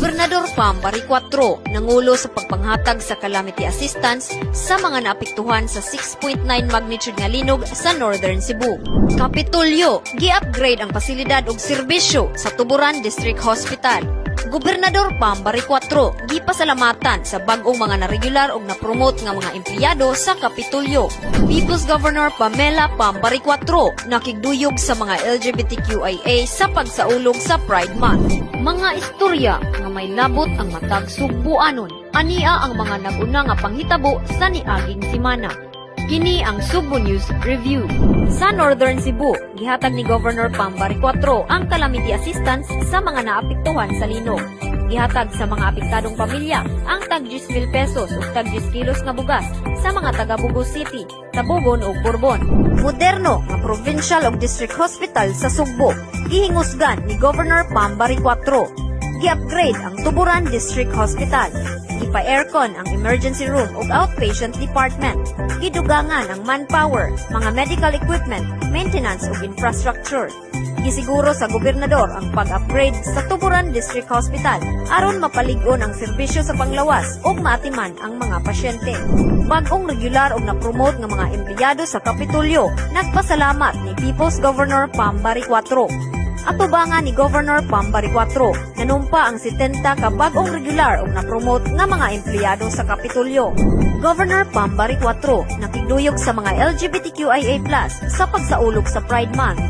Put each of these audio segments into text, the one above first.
Gobernador Pam Baricuatro nangulo sa pagpanghatag sa calamity assistance sa mga naapektuhan sa 6.9 magnitude nga linog sa Northern Cebu. Kapitolyo, gi-upgrade ang pasilidad ug serbisyo sa Tuburan District Hospital. Gobernador Pam Baricuatro gipasalamatan sa bag-ong mga naregular ug na-promote nga mga empleyado sa Kapitolyo. People's Governor Pamela Pam Baricuatro nakigduyog sa mga LGBTQIA sa pagsaulog sa Pride Month. Mga istorya nga may labot ang matag Sugbuanon. Ania ang mga nag-una nga panghitabo sa niaging semana. Kini ang Sugbo News Review. Sa Northern Cebu, gihatag ni Governor Pam Baricuatro ang calamity assistance sa mga naapektuhan sa linog. Gihatag sa mga apektadong pamilya ang tag 10,000 pesos ug tag 10 kilos nga bugas sa mga taga Bogo City, Tabogon ug Borbon. Moderno nga provincial ug district hospital sa Sugbo, gihingusgan ni Governor Pam Baricuatro. Gi-upgrade ang Tuburan District Hospital. Gipa-aircon ang emergency room ug outpatient department. Gidugangan ang manpower, mga medical equipment, maintenance ug infrastructure. Gisiguro sa gobernador ang pag-upgrade sa Tuburan District Hospital aron mapalig-on ang serbisyo sa panglawas ug maatiman ang mga pasyente. Bag-ong regular ug na-promote nga mga empleyado sa Kapitolyo nagpasalamat ni People's Governor Pam Baricuatro. Atubangan ni Governor Pam Baricuatro, nanumpa ang 70 ka bag-ong regular ug na-promote nga mga empleyado sa Kapitolyo. Governor Pam Baricuatro nakigduyog sa mga LGBTQIA+ sa pagsaulog sa Pride Month.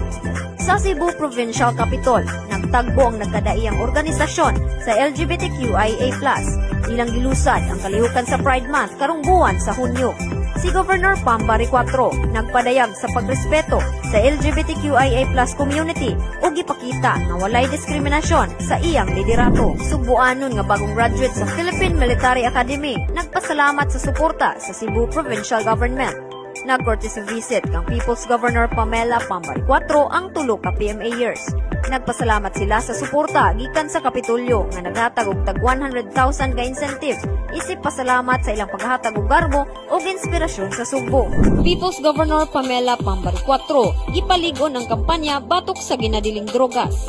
Sa Cebu Provincial Capitol, nagtagbo ang nagkadaiyang organisasyon sa LGBTQIA+. Ilang gilusad ang kalihukan sa Pride Month karong buwan sa Hunyo. Si Governor Pam Baricuatro nagpadayag sa pagrespeto sa LGBTQIA+ community ug gipakita nga walay diskriminasyon sa iyang liderato. Sugbuanon nga bagong graduate sa Philippine Military Academy nagpasalamat sa suporta sa Cebu Provincial Government. Nag-courtesy visit kang People's Governor Pamela Pam Baricuatro ang tulo ka PMAers. Nagpasalamat sila sa suporta gikan sa Kapitolyo nga naghatag og tag 100,000 ka incentives isip pasalamat sa ilang paghatag og garbo ug inspirasyon sa Sugbo. People's Governor Pamela Pam Baricuatro gipalig-on ang kampanya batok sa ginadiling drogas.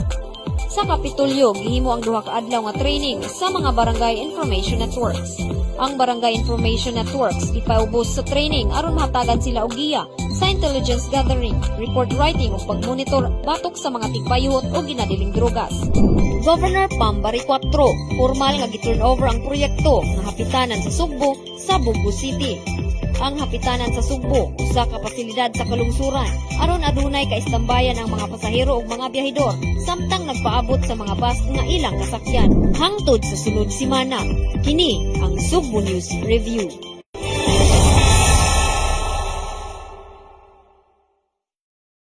Sa Kapitolyo, gihimo ang duha ka adlaw nga training sa mga Barangay Information Networks. Ang Barangay Information Networks gipaubos sa training aron mahatagan sila og giya sa intelligence gathering, report writing ug pagmonitor batok sa mga tigpayuhot o ginadiling drogas. Governor Pam Baricuatro, formal nga gi-turn over ang proyekto nga hapitanan sa Sugbo sa Bogo City. Ang hapitanan sa Sugbo, usa ka pasilidad sa kalungsuran, aron adunay kaistambayan ang mga pasahero ug mga biyahidor samtang nagpaabot sa mga bus nga ilang kasakyan. Hangtod sa sunod semana, kini ang Sugbo News Review.